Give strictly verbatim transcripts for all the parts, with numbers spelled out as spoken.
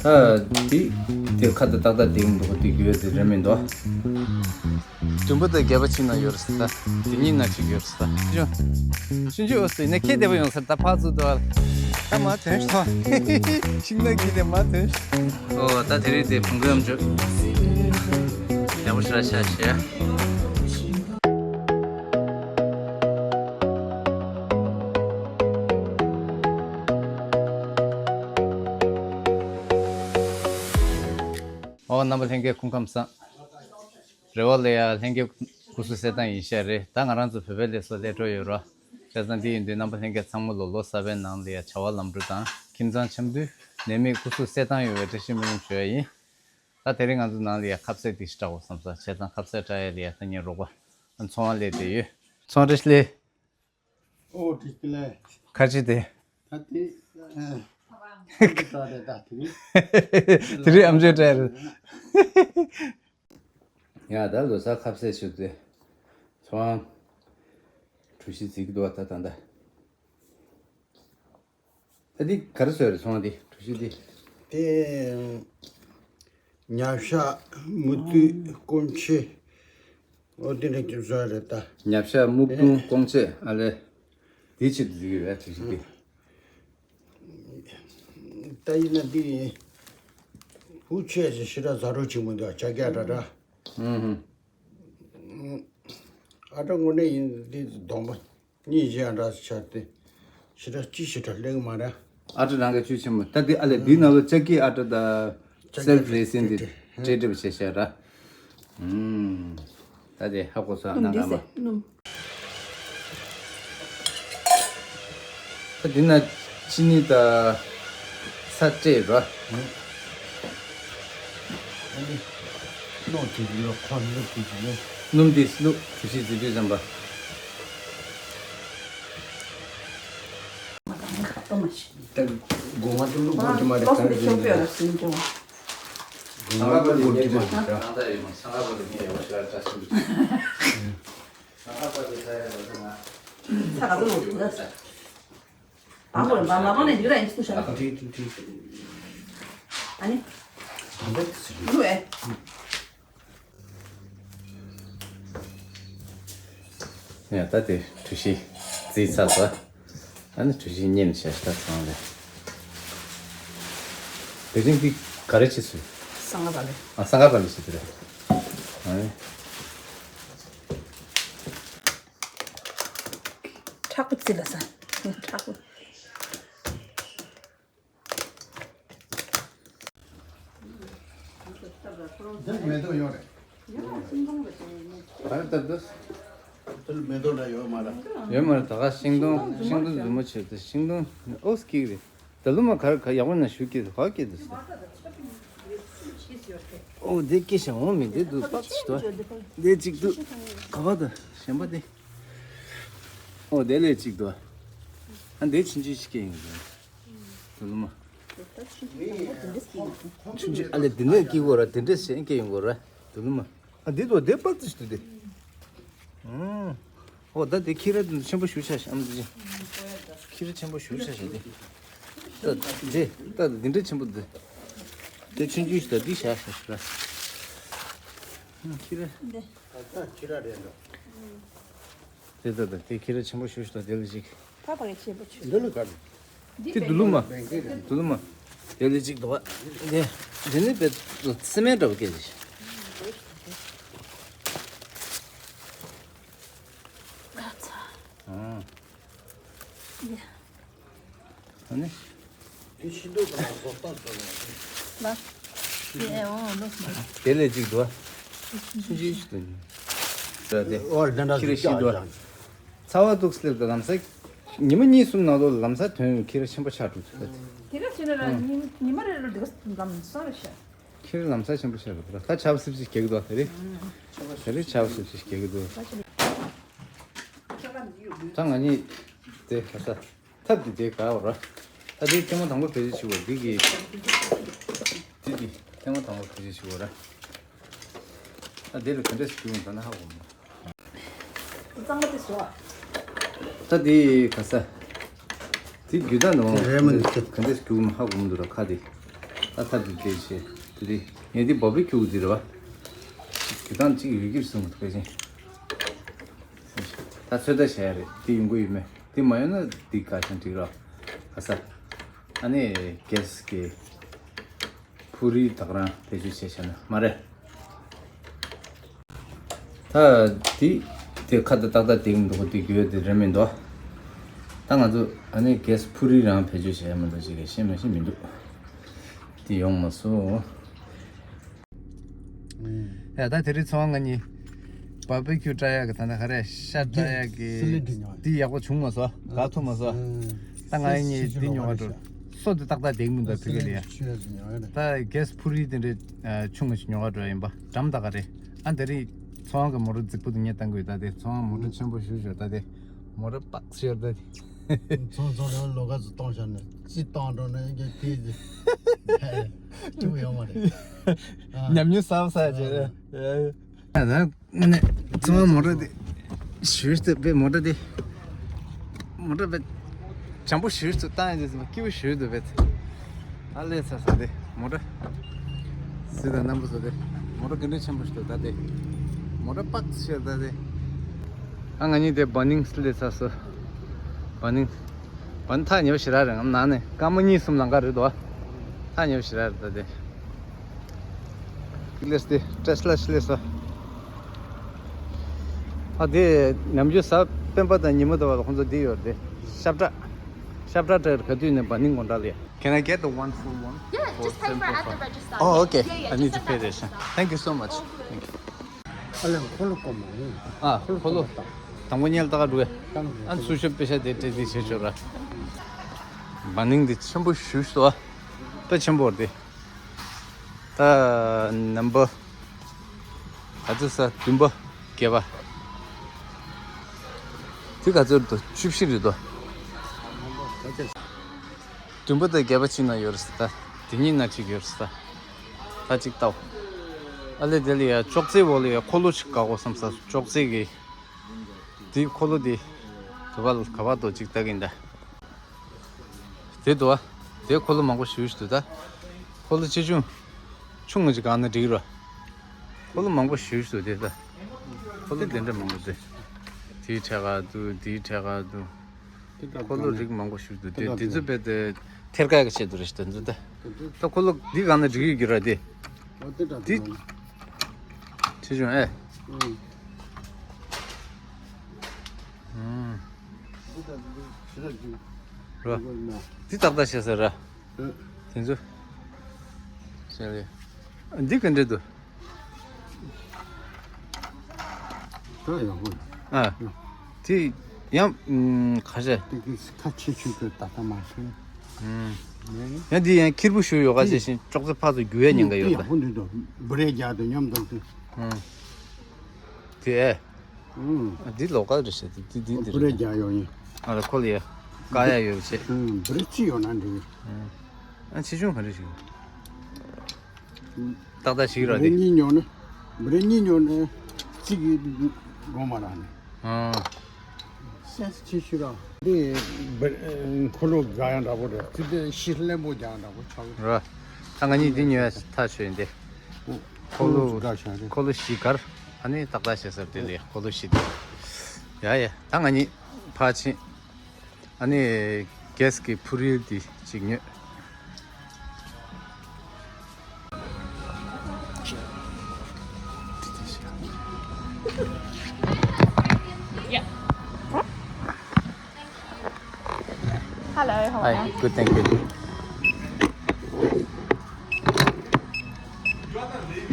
ཨ། དེ་དེ་ཁ་ཏ་ཏག་ཏག་དེ་མི་འདུག་དེ་རྒྱུ་དེ་རེད་མི་འདུག་བདུན་པོ་དང་བརྒྱད་པ་གཅིག་ན་ཡོད་རེད་ཟེར། ད་དེ་གཉིས་ན་གཅིག་ཡོད་རེད་ཟེར། ཆུང་ཆུང་ཨོ་སི་ནས་ཁྱེད་བདེ་པོ་ཡོང་ཟེར། ད་ཕར་ཚུར་འདུག་ད་མ་ཐོན་ཤོག་ཤིང་ནགས་ཀྱི་དེ་མ་ཐོན་ཤོག་ཨོ་ད་དེ་རིང་དེ་བོང་གུ་ཡམ་ཆུ་ཡག་པོ་ཞེ་དྲག་ཤ་ཤེ། ཨོ་རྣམ་པ་ལྷན་རྒྱས་སྐུ་ཁམས་བཟང་། རེ་བ་ལ་ཡ་ལྷན་རྒྱས་སྐུ་གཟུགས་གསལ་ཐང་ཡིན་ཤ་རེད། ད་ང་རང་ཚོ་བོད་པའི་ལས་སོ་ལས་འགྲོ་ཡོད་རོ། བྱས་ཙང་འདི་ཡིན་དུས་རྣམ་པ་ལྷན་རྒྱས་ཚང་མ་ལོ་ལོ་གསར་པའི་ནང་ལ་ཡ་བྱ་བ་ལམ་འགྲོ་དང་ཁྱིམ་ཚང་འཆམ་དུས་ནད་མེད་སྐུ་གཟུགས་གསལ་ཐང་ཡོད་པའི་བཀྲ་ཤིས་སྨོན་ལམ་ཞུ་ཡ་ཡིན། ད་དེ་རིང་ང་ཚོ་ནང་ལ་ཡ་ཁ་ཟས་འདི་ཞིག་སྐྲག་དགོས་བསམ་ས། བྱས་ཙང་ཁ་ཟས་སྐྲག་ཡ་ལ་ཡ་ད་ངའི་རོགས་པ་ཚོང་བ་ལས་བསྡད་ཡོད། ཚོང་བ་བཀྲ་ཤིས་ལས། ཨོ་བཀྲ་ཤིས་ལས། ཁ་ཆེ་དེ། ད་དེ་ཨ་ད་རེད་ད་དེ་རེད། དེ་རེད་ཨམ་ཆོས་སྤྲད་རེད། ཡ་ད་ལོ་གསར་ཁ་ཟས་ཞུ་དེ། ཚོང་བ་གྲུ་བཞི་བརྩིགས་འདུག་ད་ད་ད། ད་འདི་ག་རེ་བཟོས་རེད་ཚོང་འདི་གྲུ་བཞི་འདི། དེ་ཉ་ཤ་མུ་ཏིག་སྐོམ་ཆེ། ཨོ་དེ་འདྲ་ཅིག་བཟོས་རེད་ད། ཉ་ཤ་སྨུག་ཨེ་ཏུང་སྐོམ་ཆེ་ཨ་ལེ། འདི་ཆེད་དུ་བཟོས་ཡོད་པས་གྲུ་བཞི་འདི། ད་ཡིན་ན་འདི་ཧུ་ཆེ་ཞེ་ཞེ་དྲག་ཟ་རོགས་བྱེད་མི་འདུག་ཅ་རྒྱ་འདྲ་འདྲ། ཨུ་ཧུ། ཨ་འདྲ་དངོས་གནས་ཡིན་འདི་གདོང་པ། གཉིས་བཞི་ཨ་འདྲ་ཆགས་ཏེ། ཞེ་དྲག་ཅི་ཞེ་དྲག་ལེགས་མ་རེད། ཨ་ཏྲ་རང་གི་ཆུ་ཆེན་མོ་ད་འདི་ཨ་ལས་འདི་ནང་ལ་ལྕགས་ཀྱི་ཨ་ཏྲ་ད་ལྕགས་ཀྱི་སེལ་ཕི་རེ་སིན་འདི་ཨ་ཏྲ་སྤྲེལ་འགྲིབ་བྱས་ཤག་ར། ཨུམ། ད་དེ་ཧ་གོ་སོང་ཨ་ནང་ག་མ། ད་འདི་ན་ཅི་ནི་ད་ས་སྤྲད་ར། ཨ་ནི། སྣུམ་དེ་ཡོད་ཁོ་སྣུམ་དེ་ཡོད། སྣུམ་དེ་སྣུམ་གྲུ་བཞི་བརྩིགས་དུས་ཙམ་པ། ད་སྒོ་ང་དུ་ལུག་སྒོ་དུ་མ་རེད་ད་རེད། སྒོ་ང་དུ་སྒོ་དུ་མ་རེད་ད། ད་ག་ཚོད་ལོ་ད། ཨ་ཧོ་ར་མ་མ་ནས་ཡུ་ར་ཡིན་སུ་ཤ། ཨ་ཏི་ཏི་ཏི། ཨ་ནི། ཡུ་ཨེ། ཡ་ད་དེ་གྲུ་བཞི་བརྩིགས་ཚར་སོང་། ཨ་ནི་གྲུ་བཞི་གཉིས་ནས་བྱས་ཤག་ཚང་ལས། དེ་རིང་འདི་ག་རེ་བྱེད་སོང་། སང་ག་པ་ལས། ཨ་སང་ག་པ་ལས་བྱེད་དེ་རེད། ཨ་ནི། མཁྲེགས་པོ་བརྩི་ལ་ས། མཁྲེགས་པོ། འདིར་མེ་ཏོག་ཡོད་རེད། ག་རེ་ལྟར་འདུག་དེར་མེ་ཏོག་འདྲ་ཡོད་མ་རེད། ཡོད་མ་རེད། ད་ག་ཤིང་སྡོང་ཤིང་སྡོང་མཛུབ་མོ་བྱས་ཏེ་ཤིང་སྡོང་ཨོ་སྐྱིད་རེད། ད་ལོ་མ་ག་རེ་ག་ཡག་པོ་ན་ཞུ་སྐྱིད་ག་སྐྱིད་འདུག་ཨོ་དེ་སྐྱིད་ཤ་འོང་མི་འདི་འདུག་པ་ཅི་ཏོ། འདི་གཅིག་འདུག་ག་བ་དང་གཞན་པ་འདི། ཨོ་དེ་ལས་གཅིག་འདུག་ཨ་འདི་ཕྱིན་ཅི་ཤི་སྐྱིད་ཡིན་འདུག་ད་ལོ་མ། ཆུང་ཆུང་ཨ་ལས་འདི་ནས་སྐྱེ་དགོས་ར། དེ་འདྲས་ཞེན་སྐྱེ་ཡོང་དགོས་ར། དུ་ལུ་མ། ཨ་འདི་དོ་དེ་པ་ཙི་ཞིག་ཏུ་དེ། ཨོ་ད་དེ་ཁྱི་ར་དེ་ཆེན་པོ་ཞུ་ཆ་ཤ་ཨམ་དེ་ཅི། ཁྱི་ར་ཆེན་པོ་ཞུ་ཆ་ཤ་དེ། ད་དེ་ད་འདི་འདྲས་ཆེན་པོ་དེ། དེ་ཆུང་ཆུང་ཞིག་ད་འདི་ཤ་ཤ་ཤ་ར། ཁྱི་ར། ད་ཁྱི་ར་རེད་འགྲོ། དེ་ད་ད་དེ་ཁྱི་ར་ཆེན་པོ་ཞུ་ཞིག་ད་དེ་ལ་ཅིག་ད་བག་ཆེན་པོ་ཆུ། འདི་ལ་ག་རེ། དེ་དུ་ལུ་མ། དུ་ལུ་མ། དེ་ལ་ཅིག་དོ། དེ་དེ་ནི་བེད་སི་མེན་འདྲ་བོ་སྐད་ཅིག་ཨ་ཚ། ཨ། ཡ། ཨ་ནི། དེ་ཤིང་ཏོག་དང་བཟོ་ལྟ་བཟོ་ནས། ལ། དེ་ཨེ་འོང་ལོ་སི། དེ་ལས་ཅིག་དོ། ཆུང་ཆུང་ཞིག་ཏུ། ད་དེ། ཨོ་ལ་འདྲ་ཁྱི་རེ་ཤི་དོ། ཚ་བ་འདུག་སླེབས་དང་ལམ་སང་། ཉི་མ་གཉིས་གསུམ་ནང་ལོགས་ལམ་སང་ཐོན་ཡོང་ཁྱི་ར་ཆེན་པོ་ཆགས་འགྲོ་ཐུབ་པ་དེ། དེ་ག་བྱས་ན་ར་ཉི་ཉི་མ་རེ་རེ་དེ་ག་ལམ་སང་རེ་ཤ། ཁྱི་ར་ལམ་སང་ཆེན་པོ་ཆགས་འགྲོ་ཐུབ་པ་ད་ཆ་བ་སིབ་སིབ་སྐྱེ་གི་འདུག་དེ་རེད། དེ་རེད་ཆ་བ་སིབ་སིབ་སྐྱེ་གི་འདུག་ད་ང་གཉིས་དེ་ག་ས། ཐབས་ཀྱི་དེ་ག་བ་ར། ད་དེ་ཐེངས་མ་དང་པོ་བེད་སྤྱོད་བྱེད་པ་འདི་གི། དེ་གི་ཐེངས་མ་དང་པོ་བེད་སྤྱོད་བྱེད་པ་ར། ད་དེ་ལ་ག་འདྲས་སུ་རྒྱུག་ཡོང་ད་ན་ཧ་གོ་མ། གཙང་མ་དེ་བཟོ་ཨ། ད་དེ་ག་ས། དེ་རྒྱུ་ད་ནོ། དེ་རེད་མ་འདུག་ག་འདྲས་སུ་རྒྱུག་མ་ཧ་གོ་མ་འདུག་ར་ཁ་དེ། ད་ཐབས་དེ་དེ་བྱས་དེ་དེ་ངས་དེ་བ་བི་ཁྱུག་དེ་རེད་བ། དེ་དང་གཅིག་ཡོད་ཀྱི་རེད་གསུངས་འདུག་པས་ཅིང་། ད་ཚོད་ལྟ་བྱས་ཡ་རེད། དེ་ཡོང་གི་ཡོད་མེད། དེ་མ་ཡོང་ན་དེ་ག་ཞིང་འགྲིག་རོགས། ཨ་ས། ཨ་ནི་གེ་སི་གི་ཕུ་རི་དག་རང་བེད་སྤྱོད་བྱས་བྱས་ན་མ་རེད། ད་དེ་དེ་ཁ་ད་ཏག་ཏག་དེ་མི་འདུག་དེ་དགོས་དེ་རེད་མི་འདུག་ད་ང་ཚོ་ཨ་ནི་གེ་སི་ཕུ་རི་རང་བེད་སྤྱོད་བྱས་ཡ་མི་འདུག་ཅིག་གི་ཤེས་མ་ཤེས་མི་འདུག་དེ་ཡོང་མ་སོང་། ཡ་ད་དེ་རིང་ཚོང་ང་གཉིས་བ་བི་ཁྱུ་བཀྲ་ཡག་གི་ད་ནི་ག་རེ་ཤ་བཀྲ་ཡག་གི་སི་ལི་འགྲིག་མྱོང་། དེ་ཡག་པོ་བྱུང་མ་སོང་། དགའ་ཐུབ་མ་སོང་། ད་ང་གཉིས་དེ་ཉོ་ག་འགྲོ། སོ་དེ་ཏག་ཏག་དེ་མི་འདུག་ཕ་གི་ལ་ཡ། ད་གེ་སི་ཕུ་རི་དེ་འདྲའི་ཆུང་ངུ་ཞིག་ཉོ་ག་འགྲོ་ཡིན་པ་འགྲམ་ད་ག་རེ། ཨ་དེ་རིང་ཚོང་གི་མོ་ཊ་རྫིག་པོ་དེ་ངས་བཏང་གི་ཡོད། ད་དེ་ཚོང་མོ་ཊ་ཆེན་པོ་ཞིག་ཞོར་ད་དེ་མོ་ཊ་པག་ཞོར་ད་དེ། ཚོང་ཚོང་ལ་ལོ་ག་ཚོ་གཏོང་བཞག་ནས་ཅི་གཏོང་འགྲོ་ན་ཡང་དེ་སྐྱིད་པོ་ཡོང་བ་རེད། ཉམས་མྱོང་གསར་པ་ཟ་བྱས། ད་ནས་ཚོང་མོ་ཊ་དེ་ཞོར་ད་བེད་མོ་ཊ་དེ་མོ་ཊ་བེད་བྱང་པོ་ཞོར་དུ་བཏང་ཡིན་དུས་སྐྱིད་པོ་ཞོར་དུ་བེད། ཨ་ལས་ཚ་ས་དེ་མོ་ཊ། སི་དང་རྣམ་པ་ཚོ་དེ་མོ་ཊ་ག་འདྲ་ཆེན་པོ་ཞིག་འདུག་ད་དེ་མོ་ཊ་པག་ཤེར་ད་དེ། ཨ་ང་གཉིས་དེ་བ་ནིང་སི་ལས་ཚ་སོ། བ་ནིང་། བ་ནིང་ཐག་ཉེ་བ་ཞེ་དྲག་རེད། ང་ནང་ནས་སྐར་མ་གཉིས་གསུམ་ལང་ག་རེད་དོ། ཐག་ཉེ་བ་ཞེ་དྲག་རེད་ད་དེ། ཀི་ལེས་དེ་ཏྲེ་སི་ལ་ཤི་ལེས་སོ། ཨ་དེ་ནམ་རྒྱུན་གཟའ་སྤེན་པ་དང་ཉི་མ་དུ་བ་ལ་ཁོང་ཚོ་འདི་ཡོད་རེད། ཤབ་ཏྲ། ཤབ་ཏྲ་ཏྲ་ག་དུས་ནས་བ་ནིང་གོང་ཏྲ་ལ་ཡ། Can I get the one full one? Yeah, for just pay for it at the register. Oh, okay. Yeah, yeah, I need to pay this. Thank you so much. Thank you. ཨ་ལས་འཁོར་ལོ་སྐོར་མ་ཡིན། ཨ་འཁོར་ལོ། དང་པོ་ཉལ་ཏག་འགྲོ། ཨ་ཚུར་ཤོག་པེ་ཤ་དེ་སྤྲད་དེ་བྱེད་ཆོག་ར། བ་ནིང་འདི་ཆེན་པོ་ཞུ་ཞུ་དོ། དཔེ་ཆེན་པོ་རེད། ད་ནམ་བར་ག་ཚོད་ས་བདུན་པ་བརྒྱད་པ། དེ་ག་ཚོད་རེད་དོ། བཅུ་བཞི་རེད་དོ། བདུན་པ་དང་བརྒྱད་པ་གཅིག་ན་ཡོད་རེད་ས། ད་དེ་གཉིས་ན་གཅིག་ཡོད་རེད་ས། ད་གཅིག་ལྟའོ། ཨ་ལེ་དེ་ལ་ཡ་ཅོག་ཙེ་འོག་ལ་ཡ་འཁོར་ལོ་ཞིག་བཀག་གོ་བསམ་ས། ཅོག་ཙེ་གི་དེ་འཁོར་ལོ་དེ་ག་བ་ག་བ་དོ་གཅིག་ལྟ་གིན་ད། དེ་དོ། དེ་འཁོར་ལོ་མང་པོ་ཞུ་ཞུ་དུ་ད། འཁོར་ལོ་ཆེ་ཆུང་ཆུང་ངུ་ཅིག་གང་ན་འགྲིག་རོ། འཁོར་ལོ་མང་པོ་ཞུ་ཞུ་དེ་ད། འཁོར་ལོ་དེ་འདྲ་མང་པོ་དེ། དེའི་ཕྲད་ག་འདུག་དེའི་ཕྲད་ག་འདུག་འཁོར་ལོ་རིགས་མང་པོ་ཞིག་འདུག་དེ་དེ་ཚོ་རྦད་དེ་ཐེར་ཀ་གི་ཆེད་དུ་རེད་ཤག་དེ་ཚོ་ད། ད་འཁོར་ལོ་འདི་གང་ན་འགྲིག་ཡོད་ཀྱི་ར་དེ། འདི་ཆེ་ཆུང་ཨེ། ར། འདི་ཏག་ཏག་བྱས་ཟེར་ར། དེ་ཚོ། བྱས་རེད། འདི་ག་འདྲ་འདུག་ད་ཡག་པོ། ཨ། དེ་ཡང་ཨུམ་ཁ་ཤས། དེ་གི་ཁ་ཆེ་ཆུང་དུ་ད་ལྟ་མ་སོང་། ཨུམ། ཡང་འདི་ཡང་ཁེར་པོ་ཞུ་ཡོད་ག་ཟེར་བཞིན་ཅོག་ཙེ་ཕར་ཚུར་རྒྱུག་ཡ་ཉེན་ཁ་ཡོད་ད། ཡག་པོ་འདུག་དོ། བུ་རས་རྒྱག་དུ་མཉམ་དུ་དུ། ཨུམ། དེ་ཨེ། ཨུམ། ཨ་འདི་ལོགས་ཀ་རེད་ཤག་འདི་འདི་འདི་བུ་རས་རེད། རྒྱག་ཡོང་ཡིན། ཨ་ལ་ཁོ་ལ་ཡ། བཀག་ཡ་ཡོད་ཤག་ཨུམ། བུ་རས་ཅི་ཡོང་ན་འགྲིག་ཨུམ། ཨ་ཆེ་ཆུང་ག་རེ་ཞིག་ཏག་ཏག་ཞིག་ར་དེ། མི་རེ་གཉིས་ཉོ་ནས། མི་རེ་གཉིས་ཉོ་ནས་གཅིག་གིས་སྒོ་མ་རག་ནས། ཨ། སེམས་ཆེ་ཤོས་ར། འདི་འཁོར་ལོ་དགའ་ཡང་འདྲ་པོ་རེད། ཙི་ཏེ་ཤི་ལེན་པོ་རྒྱག་འདྲ་པོ་ཆགས། ར། ད་ང་གཉིས་འདི་ཉོ་ཡ་ཐག་ཆོད་ཡིན་ཏེ། འཁོར་ལོ་འཁོར་ལོ་དགའ་ཤ་རེད། འཁོར་ལོ་བཞི་སྒར། ཨ་ནི་ཏག་ཏག་བྱས་ཟེར་དེ་ལས་འཁོར་ལོ་བཞི་དེ། ཡ་ཡ་ད་ང་གཉིས་ཕར་ཕྱིན། ཨ་ནི་གེ་སི་གི་ཕུ་རིལ་འདི་གཅིག་ཉོས། Yep. Hello, how are you? Hi, good, thank you.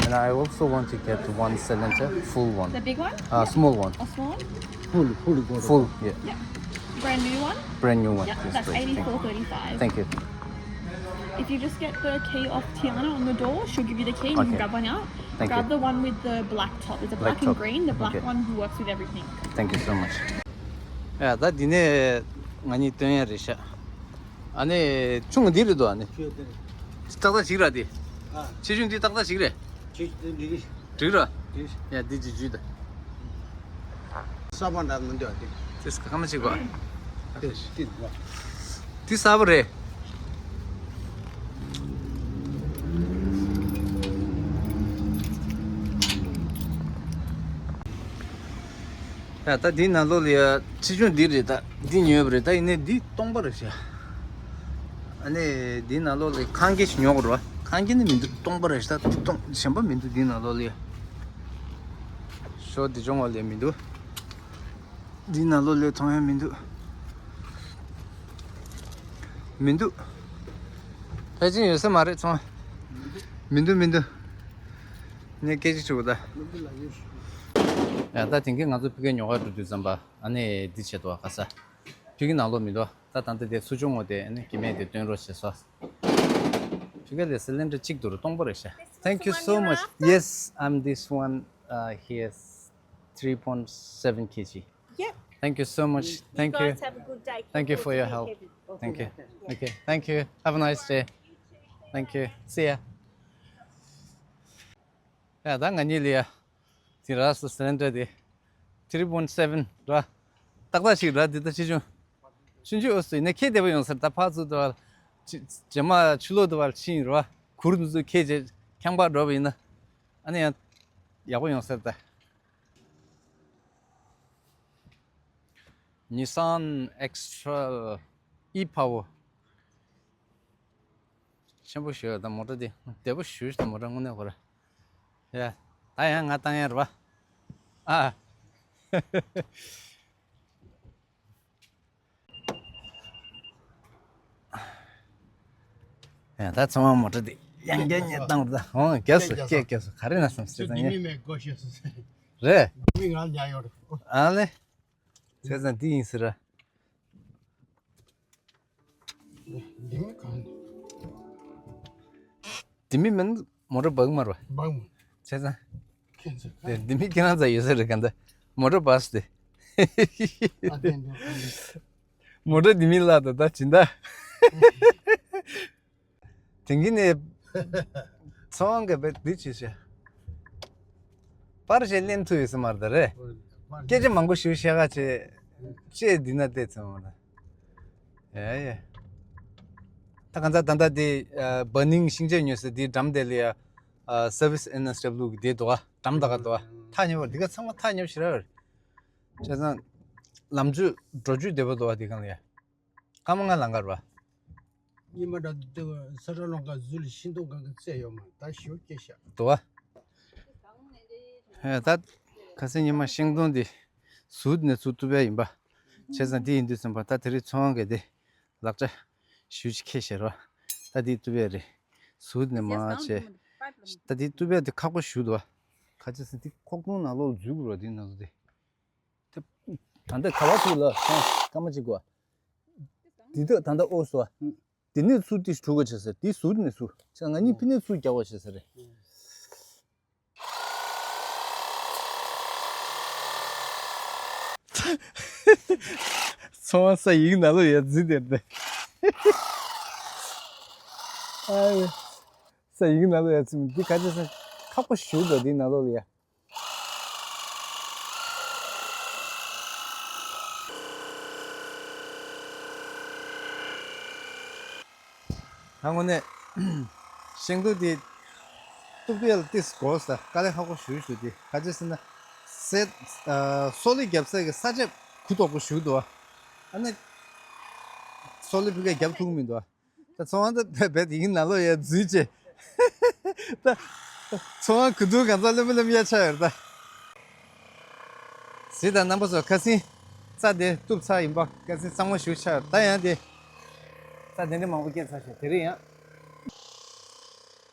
And I also want to get one cylinder, full one. The big one? Uh, small one. A small one? Full, full, good. Full, yeah. Yep. Brand new one? Brand new one. Yep, yes, that's please. Thank you. Eighty-four thirty-five. Thank you. If you just get the key off Tiana on the door, she'll give you the key and you can grab one out. Okay. Thank you. Grab the one with the black top. There's a black and green. Black top. Okay. The black one works with everything. Thank you so much. ཡ་ད་འདི་ནས་ང་གཉིས་སྟོན་ཡ་རེད་ཤག་ཨ་ནི་ཆུང་འདི་རེད་དོ། ཨ་ནི་ཆུང་འདི་རེད། ཏག་ཏག་ཞིག་ར་འདི། ཨ། ཆེ་ཆུང་འདི་ཏག་ཏག་ཞིག་རེད། ཆེ་ཆུང་འདི་འགྲིག་གི། འགྲིག་ར། འགྲིག་གི། ཡ་འདི་ཅིག་ཇུས་ད། གསར་པ་འདྲ་མི་འདུག་ཨ་འདི། དེ་སྐར་མ་གཅིག་པ། དེ་ཤི་འདུག་པ། འདི་གསར་པ་རེད། ཡ་ད་འདི་ནང་ལོགས་ལ་ཡ་ཆེ་ཆུང་འདི་རེད། ད་འདི་ཉོས་པ་རེད། ད་ཡིན་ནའི་འདི་སྟོང་པ་རེད་ཤག་ཨ་ནི་འདི་ནང་ལོགས་ལ་ཁང་སྐྱེ་ཞིག་ཉོ་དགོས་རེད་བ། ཁང་སྐྱེ་ནི་མི་འདུག་སྟོང་པ་རེད་ཤག་ད་འདི་སྟོང་གཞན་པ་མི་འདུག་འདི་ནང་ལོགས་ལ་ཡ། ཤོ་འདི་སྦྱོང་བ་ལས་མི་འདུག་འདི་ནང་ལོགས་ལ་མཐོང་ཡ་མི་འདུག་མི་འདུག་ཕལ་ཆེར་ཡོད་ས་མ་རེད་ཚོང་། མི་འདུག་མི་འདུག་ངས་སྐད་ཆ་དྲིས་པ་ད། ཡ་ད་དེང་གི་ང་ཚོ་ཕ་གིར་ཉོ་གར་འགྲོ་དུས་ཙམ་པ་ཨ་ནི་འདི་བྱེད་དོ་ག་ས། ཕ་གི་ནང་ལོགས་མི་འདུག་ད་ད་ལྟ་དེ་ཚུར་བྱུང་ངོ་དེ་ཨ་ནི་སྐྱེ་དམན་དེ་སྟོན་རོགས་བྱེད་སོ། ཕ་གི་ལ་སི་ལིན་ཌར་གཅིག་འདུག་སྟོང་པ་རེད་ཤག Thank you so much. Yes, I'm this one. Uh, he has three point seven kilograms. Yeah. Thank you so much. Thank you. Guys have a good day. Thank you for your help. Thank you. Okay. Thank you. Have a nice day. Thank you. See ya. ཡ་ད་ང་གཉིས་ལ་ཡ། དེ་ར་སི་ལིན་ཌར་དེ། three point seven ར། ཏག་ཏག་ཞིག་ར་འདི་ད་ཆེ་ཆུང་། ཆུང་ཆུང་འོ་སི་ནས་ཁྱེད་བདེ་པོ་ཡོང་ས་རེད། ད་ཕར་ཚུར་འགྲོ་བ། རྗེས་མ་ཆུ་ལོག་འགྲོ་བ་ཕྱིན་ར། གུར་འདི་ཚོ་ཁྱེད་རྗེས་ཁྱང་པར་འགྲོ་བ་ཡིན་ན། ཨ་ནི་ཡང་ཡག་པོ་ཡོང་ས་རེད་ད། Nissan X-Trail e-Power། ཆེན་པོ་ཞིག་ཡོད་ད་མོ་ཊ་འདི། བདེ་པོ་ཞེ་པོ་ཞིག་ད་མོ་ཊ་དངོས་གནས་ཁོ་ར། ཡ། ད་ཡང་ང་བཏང་ཡ་རེད་པ། ཨ། ཡ་ད་ཚང་མ་མོ་ཊ་འདི་ཡང་བསྐྱར་ཉོས་བཏང་རེད་ད། འོང་རྒྱབ་སོ་སྐད་རྒྱབ་སོ་ག་རེ་ན་བསམ་སྲིད་ད་ཉོས། མི་མེད་གོ་ཤེས་སོ་ཟེར། རེད། མི་ང་ཉ་ཡོད་རེད། ཨ་ལེ། བྱས་ཙང་འདི་ཡིན་ཟེར་ར། འདི་མི་གང་། འདི་མི་མིན་མོ་ཊ་བག་མར་བ། བག་མ། བྱས་ཙང་། ཁྱེད་ཚོ་གང་། འདི་མི་ཁྱེད་རང་ཚ་ཡོད་ས་རེད་ག་འདི། མོ་ཊ་བག་སི་དེ། ཨ་དེ་འདི་གང་། མོ་ཊ་འདི་མི་ལ་ད་ད་ཇི་འདྲ། དེང་གི་ནས་ཚོང་གི་བེད་འདི་ཆེ་ཤ། པར་ཞེ་ལེན་ཐུ་ཡོད་ས་མར་ད་རེད། སྐད་ཆ་མང་པོ་ཞུ་ཤ་ག་ཆེ། ཅེ་འདི་ན་བལྟས་ཚང་མ་ད། ཡ་ཡ། ད་ག་ཚ་ད་ད་དེ་བར་ནིང་ཤིང་ཆ་ཉོས་ས་དེ་འགྲམ་དེ་ལ་ཡ། Service N S W གི་དེ་འདུག་ག་འགྲམ་ད་ག་འདུག་ག་ཐག་ཉེ་བར་འདི་ག་ཚང་མ་ཐག་ཉེ་བ་ཞེ་ར་རེད། བྱས་ཙང་། ལམ་རྒྱུད་འགྲོ་རྒྱུད་བདེ་པོ་འདུག་ག་དེ་གང་ལ་ཡ། སྐར་མ་ལྔ་ལང་གར་བ། ཉི་མ་འདྲ་འདི་ས་ཁྲ་ལོང་ཀ་ཟུ་ལ་ཤིང་སྡོང་གང་གི་རྩེ་ཡོད་མ་ད་ཞོ་སྐྱེ་ཤག་འདུག་བ། ཧེ་ད། ཁ་སང་ཉི་མ་ཤིང་སྡོང་འདི་ཟུར་ནས་ཚུར་གཏུབ་ཡ་ཡིན་པ། བྱས་ཙང་འདི་ཡིན་དུས་ཙམ་པ་ད་དེ་རིང་ཚོང་གི་དེ་ལག་ཆ་ཞུ་ཅི་ཁེ་ཤེར་བ། ད་འདི་གཏུབ་ཡ་རེད། ཟུར་ནས་མ་བྱས། ད་འདི་གཏུབ་ཡ་དེ་ཁག་པོ་ཞུ་འདུག་བ། ཁ་ཅིག་སི་འདི་ཁོག་སྟོང་ནང་ལོགས་འཛུལ་དགོས་ར་འདི་ནང་ལོགས་དེ། ད་ལྟ་ག་བ་ཚུགས་ལ་སོང་སྐར་མ་གཅིག་གོ། འདི་དག་ད་ལྟ་ཨོ་སོ། འདི་ནས་ཚུར་ཏིས་གྲུ་ག་བྱེད་ཟེར་འདི་ཟུར་ནས་ཚུར་ཆ་ང་གཉིས་ཕི་ནས་ཚུར་རྒྱག་པ་བྱེད་ཟེར་རེད། ཚོང་བ་ས་ཡིག་ནང་ལོགས་ཡ་རྫི་དེར་དེ། ཨ་ཡ། ས་ཡིག་ནང་ལོགས་ཡ་རྫི་འདི་ག་ཚོད་ས་ཁག་པོ་ཞུ་དོ་འདི་ནང་ལོགས་ལ་ཡ། ད་དངོས་གནས་ཤིང་སྡོང་དེ་གཏུབ་དུས་ལ་ཏིས་གོ་ས་དཀའ་ལས་ཁག་པོ་ཞུ་ཞུ་དེ་ག་ཚོད་ཟེར་ན། སེ་ཨ་སོ་ལི་རྒྱབ་ས་གི་ས་ཆ་གུ་དོག་པོ་ཞུ་འདུག་ཨ་ནི་སོ་ལི་ཕི་ཀ་རྒྱབ་ཐུག་མི་འདུག་ད་ཚོང་བ་ད་བེད་ཡིན་ནང་ལོགས་ཡ་འཛུལ་བྱས། ད་ཚོང་བ་གུ་དུང་གང་ཚ་ལེམ་ལེམ་ཡ་ཆ་ཡོད་ད། ཟི་ད་རྣམ་པ་ཚོ་ཁ་སང་རྩྭ་དེ་གཏུབ་ཚར་ཡིན་པ་ཁ་སང་གཙང་མ་ཞུ་ཆ་ཡོད་ད་ཡང་དེ། རྩྭ་དེ་འདྲ་མང་པོ་སྐྱེས་ཚར་ཤག་དེ་རིང་ཡང་།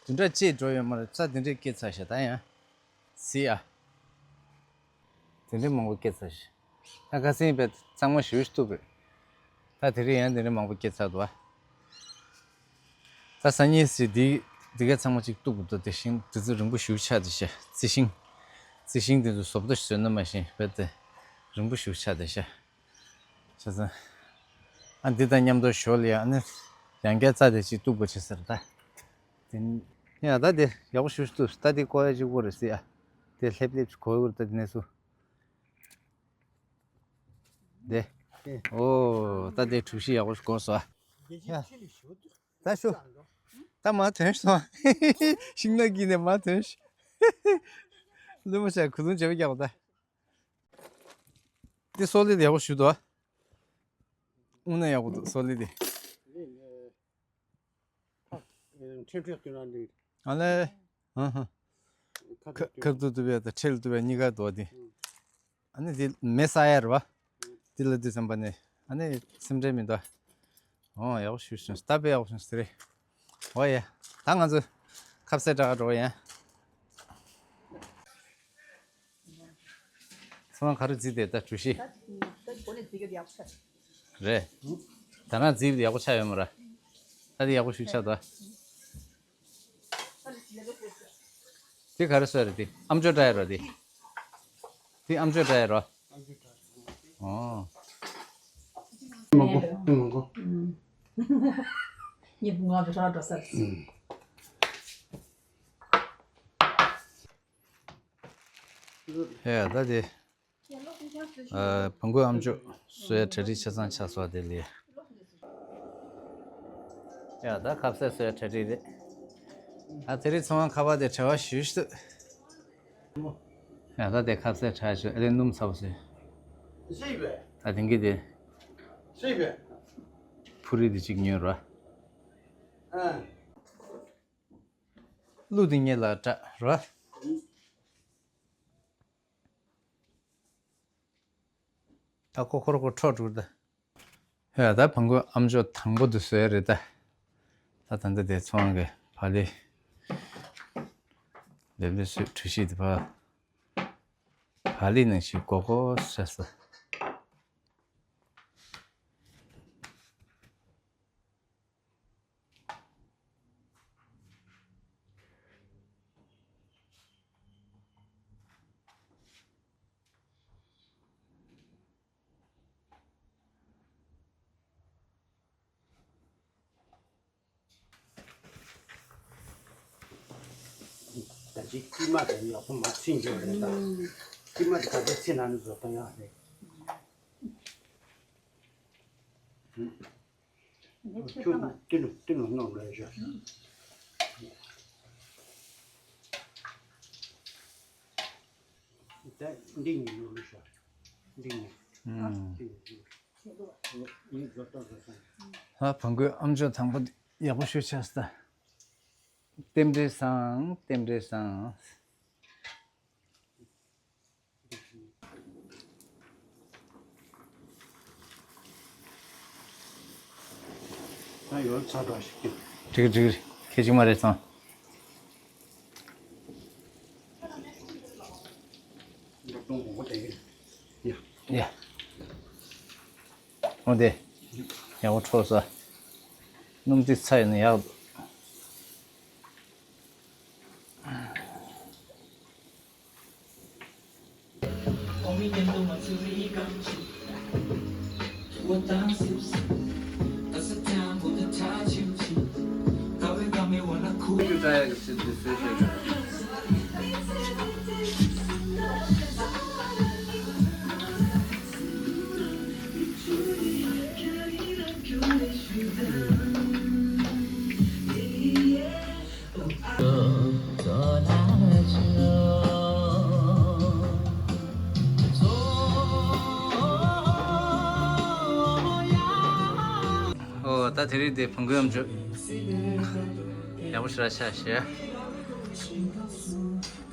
དུ་འདྲ་ཅེས་འགྲོ་ཡོད་མ་རེད། རྩྭ་དེ་འདྲ་སྐྱེས་ཚར་ཤག་ད་ཡང་། ཟི་ཨ། དེ་འདྲའི་མང་པོ་སྐྱེས་ཚར་ཤག་ད་ཁ་སང་བས་གཙང་མ་ཞུ་ཞུ་ཐུབ་རེད། ད་དེ་རིང་ཡང་དེ་འདྲའི་མང་པོ་སྐྱེས་ཚར་འདུག་ཨ། ད་སང་ཉིན་ཟི་འདི་འདི་ག་ཚང་མ་གཅིག་གཏུབ་དགོས་འདུག་དེ་ཤིང་དེ་ཚོ་རིང་པོ་ཞུ་ཆགས་དེ་ཤ་རྩི་ཤིང་། རྩི་ཤིང་དེ་ཚོ་བཟོ་ལྟ་བཟོས་ན་མ་ཤེས་བས་དེ་རིང་པོ་ཞུ་ཆགས་དེ་ཤ། བྱས་ཙང་། ཨ་འདི་དང་མཉམ་དུ་ཞོར་ལ་ཡང་ནི་ཡང་བསྐྱར་རྩྭ་དེ་གཅིག་གཏུབ་དགོས་བྱས་ཟེར་ད། དེ་ཡང་ད་དེ་ཡག་པོ་ཞུ་ཞུ་ཐུབ་ད་དེ་བཀོག་ཡ་གཅིག་པོ་རེད་ཟེར་ཨ། དེ་ལྷེབ་ལྷེབ་ཅིག་གོ་ཡོད་ད་དེ་ནས་སུ། དེ། ཨོ་ད་དེ་གྲུ་བཞི་ཡག་པོ་ཞིག་གོ་སོ་ཨ། ད་ཞུ། ད་མ་ཐོན་སོང་། ཤིང་ནགས་ཀྱི་ནས་མ་ཐོན་ཤི། ལུས་མ་བྱ་གུ་དུང་བྱེད་པ་རྒྱག་པ་ད། འདི་སོ་ལི་དེ་ཡག་པོ་ཞིག་འདུག་ཨ། དངོས་གནས་ཡག་པོ་འདུག་སོ་ལི་དེ། ཨ་ལེ། ཧ་ཧ། ཁ་ཁ་ཐུག་ཐུབ་པའི་དང་ཁྲེལ་ཐུབ་པའི་གཉིས་ཀ་འདུག་དེ། ཨ་ནི་དེ་མེ་ས་ཡར་བ། དེ་ལ་དུས་ཙམ་པ་ནས་ཨ་ནི་སེམས་ཁྲལ་མི་འདུག་ཨོ་ཡག་པོ་ཞུ་བྱུང་། སྟབས་ཡག་པོ་བྱུང་ཟེར་རེད། ཨོ་ཡ། ད་ང་ཚོ་ཁ་ཟས་དྲག་འགྲོ་ཡ། ཚང་མ་ག་རེ་བརྩིས་ཏེ་ད་གྲུ་བཞི། ད་གོ་ནས་བརྩི་གི་ཡག་པོ་ཆགས། རེད། ད་རང་བརྩིས་ཏེ་ཡག་པོ་ཆགས་ཡོད་མ་ར། ད་དེ་ཡག་པོ་ཞུ་ཆགས་ད། དེ་ག་རེ་བཟོས་རེད་དེ། ཨམ་ཅོག་འདྲ་ཡོད་རོ་དེ། དེ་ཨམ་ཅོག་འདྲ་ཡོད་རོ། ཨོ། མང་པོ་མང་པོ། ཉིད་ང་བྲ་འགྲོ་ས། ཨེ་ད་དེ། ཨ། བོང་གུ་ཨམ་ཅོག་བཟོ་ཡ་གྲ་སྒྲིག་ཆ་ཚང་ཆགས་སོང་དེ་ལས། ཡ་ད་ཁ་ཟས་བཟོ་ཡ་གྲ་སྒྲིག་རེད། ཨ་དེ་རིང་ཚང་མ་ཁ་པར་དེ་བྲེལ་བ་ཞུ་ཞུ། ཡ་ད་དེ་ཁ་ཟས་དྲག་ཞུ་ཨ་ལེ་སྣུམ་ཚ་བོ་ཟེར། ད་དེང་གི་དེ། ཕུ་རི་དེ་གཅིག་ཉོས་ར། ཨ། གླུ་དེ་ཉེ་ལ་བྲག་ར། ད་ཁོ་ཁོར་ཁོ་འཕྲོ་འགྲོ་ད། ཧེ་ད་བོང་གུ་ཨམ་ཅོག་དང་པོ་དེ་བཟོས་རེད་ད། ད་ད་འདི་དེ་ཚོང་གི་བ་ལི། ལེབ་ལེབ་བཟོས་གྲུ་བཞི་དེ་བ། བ་ལི་ནང་བཞིན་གོ་གོ་ས་ས། ད་ཅི་ཀི་མ་དེ་ཡག་པོ་མ་ཚིག་འཇོག་རེད་ད། ཀི་མ་དེ་ག་ཚོད་ཚིག་ན་ནི་བཟོ་སྟངས་ཡག་རེད། ཁྱོད་ཏི་ནུ་ཏི་ནུ་སྣོམ་རེད་ཤག་ད་འདི་གཉིས་ནོར་ཤག་འདི་གཉིས། ཨུམ། འདི་གཉིས་བཟོ་ལྟ་བཟོ་ལྟ། ཧ་བོང་གུའི་ཨམ་ཅོག་དང་པོ་ཡག་པོ་ཞེ་དྲག་ཤག་རྟེན་འབྲེལ་བཟང་། རྟེན་འབྲེལ་བཟང་། ད་ཡོད་ཚ་དྲག་ཞིག་ཀྱང་། འགྲིག་འགྲིག་ཁྱད་ཅིག་མ་རེད་སོང་། ཡ། འོ་དེ། ཡག་པོ་འཕྲོ་ས། སྣུམ་ཏིག་ཚ་ཡིན་ན་ཡག་འདུག་ཨོ་ད་དེ་རིང་དེ་བོང་གུ་ཨམ་ཅོག་ཡག་པོ་ཞེ་དྲག་ཆགས་ཤག་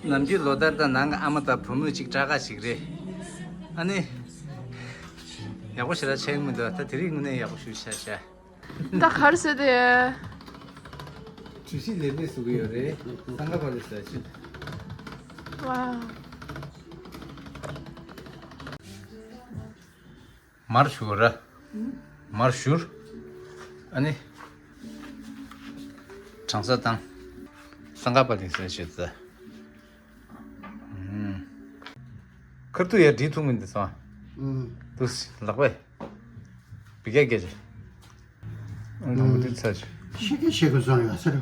ནམ་རྒྱུན་ལོ་ལྟར་དང་ནང་གི་ཨ་མ་དང་བུ་མོ་གཅིག་དྲག་ག་ཞིག་རེད། ཨ་ནི། ཡག་པོ་ཞེ་དྲག་ཆགས་ཀྱི་མི་འདུག་ད་དེ་རིང་དངོས་གནས་ཡག་པོ་ཞེ་དྲག་ཆགས་ཤག་ད་ག་རེ་ཟེར་དེ། གྲུ་བཞི་ལེབ་ལེབ་བཟོ་གི་ཡོད་རེད། སང་ག་པ་ལེ་ཟེར་ཆེད། ཝའོ། མར་བཞུར་ར། མར་བཞུར། ཨ་ནི། གྲང་ས་བཏང་། སང་ག་པ་ལེ་ཟེར་ཆེད་ད། ཁར་ཐུག་ཡ་འདྲིས་ཐུག་མིན་འདི་སོང་། ཨུམ། དུས་ལག་པས། བི་ཀ་སྐད་ཆ། ཨང་དང་པོ་འདི་ཚ་ཆུ། ཤི་གི་ཤི་གི་སོང་ཡ་ས་རུ།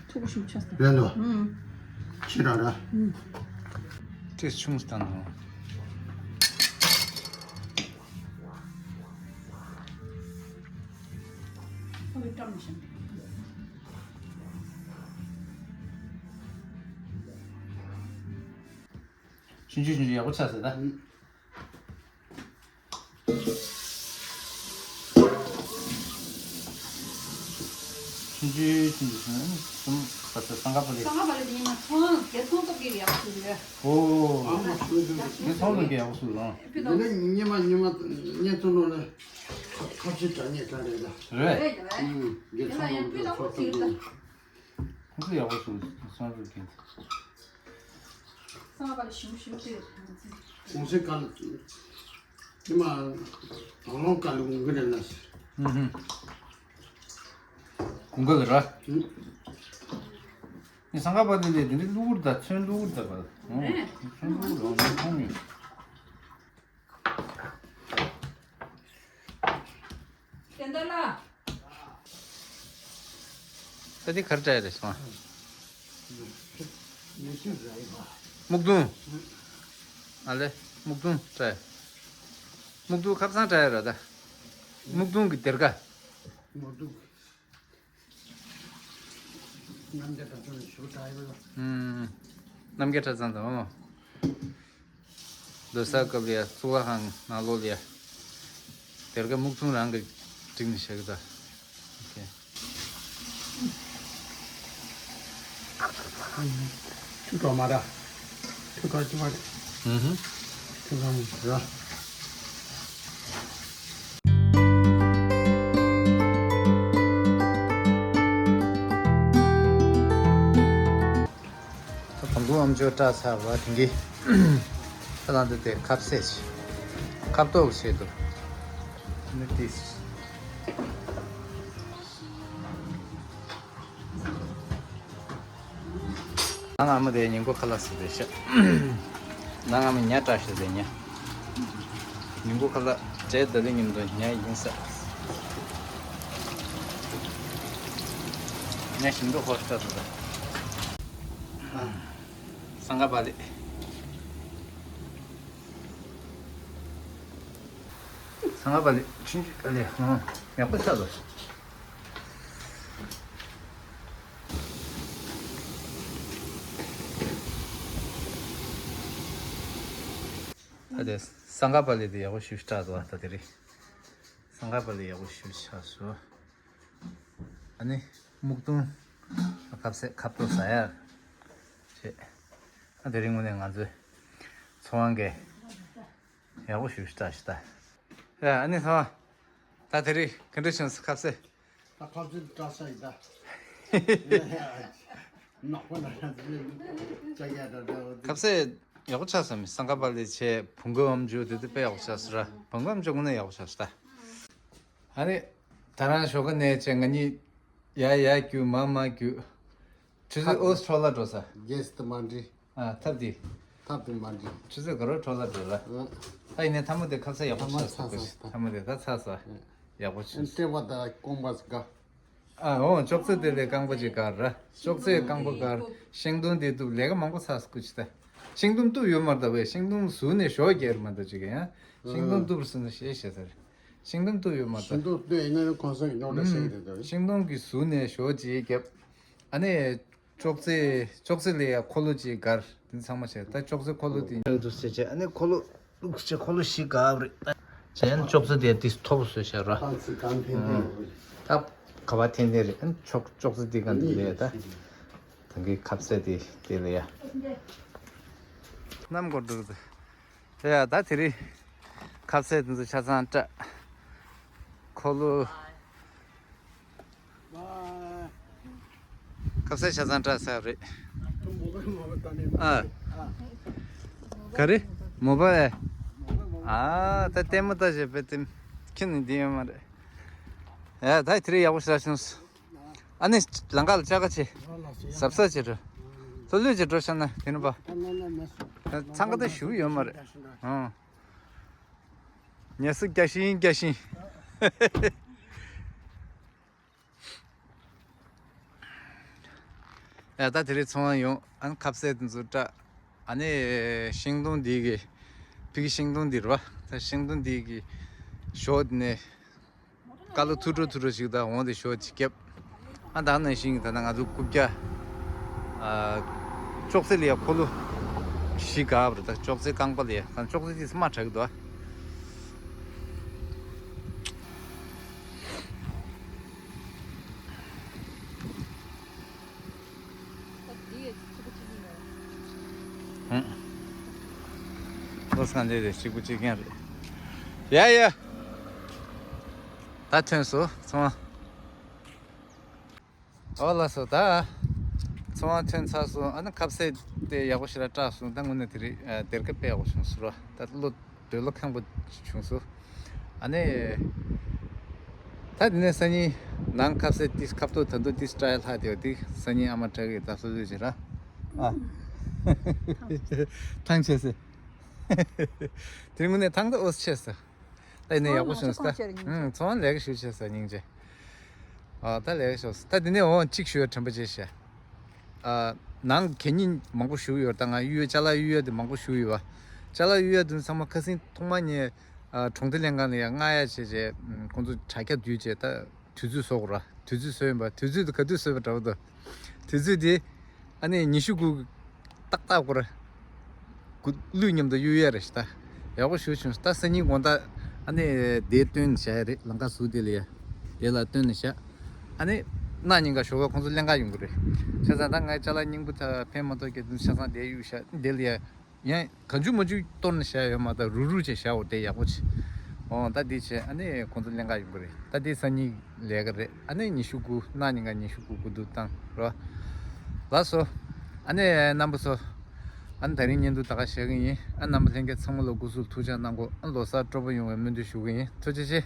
ཐུག་ཤུགས་ཆགས་སོང་། རེད་འདུག་ཁྱི་རང་ར། ཏྲིས་ཆུང་སྟངས་ནོ། ཆུང་ཆུང་ཆུང་ཆུང་ཡག་པོ་ཆགས་ཟེར་ད། ཅི་ཅི་འདུག་ཟེར་ན་ནི་གསུམ་པ་ཚོ་སང་ག་པ་ལེ། སང་ག་པ་ལེ་དེ་ཉི་མ་ཚོང་དེ་ཚོང་ཐོག་གི་ཡག་ཤོས་རེད། ཨོ། ཨ་མ་ཤོད་ཤོད། དེ་ཚོང་ཐོག་གི་ཡག་ཤོས་རང་། ཨེ་ཕི་དང་། དེ་ནས་ཉི་མ་ཉི་མ་ཉན་ཚོ་ནོ་ལ་ཁ་ཁ་ཕྱི་དྲ་ཉེ་དྲ་རེད་ལ། རེད། རེད་རེད། ཨུམ། དེ་ཉི་མ་ཚོང་ཡང་ཐོག་ཕི་དང་ཚོང་ཐོག་ཐོག་གི་ཡག་ཤོས་སང་ག་པ་ལེ་དེ། སང་ག་པ་ལེ་ཞུ་ཞུ་དེ། གོང་ས་ག་ལ། དེ་མ་དང་ལོང་ག་ལ་གུང་གི་རེད་ལ། ཧུམ་ཧུམ། གུང་གི་ར། ཧུམ། ནི་སང་ག་པ་ལེ་དེ་འདི་བླུག་གུར་དང་ཚོན་བླུག་གུར་དང་ག་ལ། ཨོ། ཚོན་བླུག་གུར་ཨོ་ནི་མཐོང་མྱོང་། དེ་འདྲ་ལ། ད་འདི་ག་རེ་སྤྲད་རེད་སོང་། སྨུག་རྡུང་། ཨ་ལེ། སྨུག་རྡུང་སྤྲད། སྨུག་རྡུང་ཁབ་ཚང་སྤྲད་ར་ད། སྨུག་རྡུང་གི་སྡེར་ཁ། སྨུག་རྡུང་། རྣམ་རྒྱལ་གྲྭ་ཚང་ཞུ་ད་ཡོད། ཨུམ། རྣམ་རྒྱལ་གྲྭ་ཚང་དང་། ལོ་གསར་སྐབས་ལ་ཡ་གཙུག་ལག་ཁང་ནང་ལོགས་ལ་ཡ། དེར་ག་སྨུག་ཐུང་རང་གི་བསྒྲིགས་ནས་བཞག་གི་ད། ཨོ་ཁེ། ཆུ་གྲོག་མ་ར། ཆུ་གྲོག་ཆུ་མ་རེད། ཨུ་ཧུ། ཆུ་གྲོག་མ་ར། ད་བོང་གུ་ཨམ་ཅོག་སྐྲ་ཚར་བ་དེང་གི་ཁ་ལང་དུ་དེ་ཁབ་སེ་ཆེ། ཁབ་ཏོག་ཆེ་དུ་ནི་ཏིས། ང་ང་མོ་དེ་ཉིན་གུང་ཁ་ལག་ཟེར་དེ་ཤ། ང་ང་མོ་ཉ་སྐྲ་ཤ་དེ་ཉ། ཉིན་གུང་ཁ་ལག་འབྲས་ད་ལི་མཉམ་དུ་ཉ་ཡིན་ས། ཉ་ཞིམ་འདུག་ཧོ་ཤ་དུ་ད། སང་ག་པ་ལེ། སང་ག་པ་ལེ་ཆུན་ཆུན་ཨ་ལེ་ཧོ་ཡག་པོ་ཆགས་འདུག་ད་དེ་སང་ག་པ་ལེ་དེ་ཡག་པོ་ཞུ་ཤ་དུ་བ་ད་དེ་རེད། སང་ག་པ་ལེ་ཡག་པོ་ཞུ་ཤ་སོ། ཨ་ནི་སྨུག་རྡུང་ཁབ་སེ་ཁབ་ཏོ་ཟ་ཡ་བྱེད། ཨ་དེ་རིང་དངོས་གནས་ང་ཚོའི་ཚོང་ཁང་གི་ཡག་པོ་ཞུ་ཤ་ཤ་ད། ཡ་ཨ་ནི་ཚོང་ད་དེ་རིང་ག་འདྲ་བྱུང་སོང་ཁབ་སེ། ད་ཁ་ཚུར་བཀྲ་ཤ་ཡིན་ད། ནག་པོ་ན་ཡ་ཅག་ཡ་ད་ད། ཁབ་སེ་ཡག་པོ་ཆགས་སོང་མི་སང་ག་པ་ལེ་བྱས་བོང་གུ་ཨམ་ཅོག་དེ་དེ་དཔེ་ཡག་པོ་ཆགས་སོང་ར། བོང་གུ་ཨམ་ཅོག་དངོས་གནས་ཡག་པོ་ཆགས་སོང་ད། ཨ་ནི་ད་རང་ཞོགས་ཀ་ནས་བྱས་ང་གཉིས་ཡ་ཡ་རྒྱུག་མ་མ་རྒྱུག་ཆུ་ཚོད་ཨོ་འཕྲོ་བརླག་འགྲོ་ས། རྒྱས་སུ་མ་འདྲི། ཨ་ཐབས་དེ། ཐབས་དེ་མ་འདྲི། ཆུ་ཚོད་ག་རོ་འཕྲོ་བརླག་འགྲོ་ལ། ཨ། ད་ཡིན་ནའི་ཐ་མ་དེ་ཁ་ཚ་ཡག་པོ་ཆགས་སོང་། ཐ་མ་དེ་ད་ཚ་ས། ཡག་པོ་ཆགས་སོང་། ཨ་ཅོག་ཙེ་དེ་ལས་རྐང་པ་ཅིག་གར། ཨ་འོ་ཅོག་ཙེ་དེ་ལས་རྐང་པ་ཅིག་གར་ར། ཅོག་ཙེ་རྐང་པ་གར། ཤིང་སྡོང་དེ་དུ་ལས་ཀ་མང་པོ་ཚ་སྐུ་ཅི་ད། ཤིང་སྡོང་གཏུབ་ཡོད་མ་རེད་ད་བས། ཤིང་སྡོང་ཟུར་ནས་ཞོ་རྒྱལ་མ་ད་ཅིག་ཡང་། ཤིང་སྡོང་གཏུབ་སོང་ན་ཞེས་བཤད་ས་རེད། ཤིང་སྡོང་གཏུབ་ཡོད་མ་ད། ཤིང་སྡོང་གཏུབ་ཡིན་ན་ཁོང་ཚོ་གི་ཉོག་ལ་ཤེས་ཀྱི་རེད་ད། ཤིང་སྡོང་གི་ཟུར་ནས་ཞོ་ཅིག་བརྒྱབ། ཨ་ནི། ཅོག་ཙེ་ཅོག་ཙེ་ལ་ཡ་འཁོར་ལོ་ཅིག་སྒར་དེ་ཚང་མ་བྱས། ད་ཅོག་ཙེ་འཁོར་ལོ་དེ་ཡག་འདུག་ཟེར་བྱས། ཨ་ནི་འཁོར་ལོ་བླུགས་བྱས་འཁོར་ལོ་བཞི་སྒར་རེད། བྱས་ཨ་ནི་ཅོག་ཙེ་དེ་དེ་ཐོབ་བཟོས་བྱས་ར། ད་ག་བ་འཐེན་འཐེན་རེད། ད་ག་བ་འཐེན་འཐེན་རེད། ཨ་ནི་ཅོག་ཅོག་ཙེ་དེ་ག་འདི་ལ་ཡ་ད་དེང་གི་ཁབ་སེ་དེ་དེ་ལ་ཡ་གནམ་སྐོར་འདུག་ད། ཡ་ད་དེ་རིང་ཁབ་སེ་དེ་ཚོ་ཆ་ཚང་སྐྲ་འཁོར་ལོ། ཁབ་སེ་ཆ་ཚང་སྐྲ་ས་རེད། ཨ། ག་རེ། མོ་པ་ཨེ། ཨ་ད་ལྟད་མོ་ལྟ་བྱེད་པའི་ལྟད་མོ་ཁྱོན་ནས་འདི་ཡོད་མ་རེད། ཡ་ད་དེ་རིང་ཡག་པོ་ཞེ་དྲག་བྱུང་སོང་། ཨ་ནི་ལམ་ཁ་ལ་བཅར་ག་ཆེ། གཟབ་གཟབ་བྱེད་འགྲོ། ལྷོད་ལྷོད་བྱེད་འགྲོ་ཤ་ན་དེ་ནི་པ། འཚང་ཁ་ད་ཞུ་ཡོད་མ་རེད། ཨང་། ཉལ་ས་རྒྱག་བཞིན་རྒྱག་བཞིན། ཡ་ད་དེ་རིང་ཚོང་ཡོང་། ཨ་ནི་ཁབ་སེ་དེ་ཚོ་སྐྲ། ཨ་ནི་ཤིང་སྡོང་འདི་གི་ཕི་གི་ཤིང་སྡོང་འདི་རེད་བ། ད་ཤིང་སྡོང་འདི་གི་ཞོ་དེ་ནས་ཀ་ལོ་ཐུ་དྲོ་ཐུ་དྲོ་ཞིག་ད་འོང་དེ་ཞོ་ཅིག་བརྒྱབ། ཨ་ད་ནང་བཞིན་ད་ལྟ་ང་ཚོ་རྐུབ་བཀྱག་ཨ་ཅོག་ཙེ་ལ་ཡ་འཁོར་ལོ་བཞི་བཀག་པ་རེད། ད་ཅོག་ཙེ་རྐང་པ་ལ་ཡ་ད་ཅོག་ཙེ་དེ་སྨ་དྲག་གི་འདུག་ཨ། སང་འདི་རེད། གཅིག་པུ་གཅིག་རྐྱང་རེད། ཡ་ཡ། ད་ཐོན་སོང་ཚོང་། ཨོ་ལགས་སོ། ད་ཚོང་ཐོན་ཚར་སོང་། ཨ་ནི་ཁ་ཟས་དེ་ཡག་པོ་ཞེ་དྲག་སྤྲད་སོང་། ད་དངོས་གནས་དེ་རིང་སྡེར་ཁ་དཔེ་ཡག་པོ་བྱུང་སོང་ར། ད་བློ་འདོད་བློ་ཁེངས་པོ་བྱུང་སོང་། ཨ་ནི་ད་དེ་ནས་སང་ཉིན་ནང་ཁ་ཟས་ཏིས་ཁ་ཐུག་ད་དུང་ཏིས་ཊའི་ལྷག་དེ་བ་དེ་སང་ཉིན་ཨ་མ་ཊའི་གི་ད་སོ་སོས་བྱེད་ར། ཨ། ཐང་ཆད་སོང་། དེ་རིང་དངོས་གནས་ཐང་ད་ཨོས་ཆད་སོང་། ད་ཡིན་ན་ཡག་པོ་བྱུང་སོང་། ད་ཚོང་ལས་ཀ་ཞུ་ཆེ་ས་སྙིང་རྗེ། ཨ་ད་ལས་ཀ་ཞུ་སོང་། ད་འདི་ནས་འོང་གཅིག་ཞུ་བ་དྲན་པ་བརྗེད་ཤག་ཨ་ནང་གད་སྙིགས་མང་པོ་ཞུགས་ཡོད། ད་ང་གཡུག་ཡ་ཅ་ལག་གཡུག་ཡ་དེ་མང་པོ་ཞུགས་ཡོད་པ། ཅ་ལག་གཡུག་ཡ་དེ་ཚང་མ་ཁ་སང་ཐོག་མ་ངས་ཨ་གྲོང་སྡེ་ལྷན་ཁང་ལ་ཡ་མངགས་ཡ་བྱས་རྗེས་ཁོང་ཚོ་དྲ་རྒྱ་བསྡུས་རྗེས་ད། དུས་ཚོད་བཟོ་དགོས་ར། དུས་ཚོད་བཟོ་ཡིན་པ། དུས་ཚོད་དེ་ག་དུས་བཟོས་པ་འདྲ་བོ་འདུག་དུས་ཚོད་དེ་ཨ་ནི་ཉི་ཤུ་དགུ་ཏག་ཏག་སྐོར་དགུ་ལུས་མཉམ་དུ་གཡུག་ཡ་རེད་ཤག་ད་ཡག་པོ་ཞེ་པོ་བྱུང་སོང་། ད་སང་ཉིན་དགོང་དག་ཨ་ནི་དེ་སྟོན་བྱ་ཡ་རེད། ལམ་ཁ་ཟུར་དེ་ལ་ཡ་དེ་ལ་སྟོན་ནས་བཞག་ཨ་ནི་གནངས་ཉིན་ཀ་ཞོགས་པ་ཁོང་ཚོ་ལྷན་ཁང་ཡོང་གི་རེད། བྱས་ཙང་ད་ངའི་ཅ་ལག་སྙིང་པོ་ད་ཕན་མ་ཐོགས་ཀྱི་དུས་ཆ་ཚང་དེ་གཡུག་བཞག་དེ་ལ་ཡ། ཡང་གང་བྱུང་མང་བྱུང་གཏོར་ནས་བཞག་ཡོད་མ་ད་རུག་རུག་བྱས་བཞག་འོ་དེ་ཡག་པོ་བྱས། འོ་ད་འདི་བྱས་ཨ་ནི་ཁོང་ཚོ་ལྷན་ཁང་ཡོང་གི་རེད། ད་འདི་སང་ཉིན་ལས་ཀ་རེད། ཨ་ནི་ཉི་ཤུ་དགུ་གནངས་ཉིན་ཀ་ཉི་ཤུ་དགུ་དགུ་ཐུག་བཏང་རོ། ལགས་སོ། ཨ་ནི་རྣམ་པ་ཚོ། ཨ་ནི་ད་རིང་བརྙན་ཐུང་ད་ག་བཞག་གི་ཡིན། ཨ་རྣམ་པ་ལྷན་རྒྱས་ཚང་མ་ལ་སྐུ་གཟུགས་ཐུགས་ཅག་གནང་གོ་ཨ་ལོ་གསར་སྤྲོ་པོ་ཡོང་བའི་སྨོན་འདུན་ཞུ་གི་ཡིན། ཐུགས་རྗེ་ཆེ།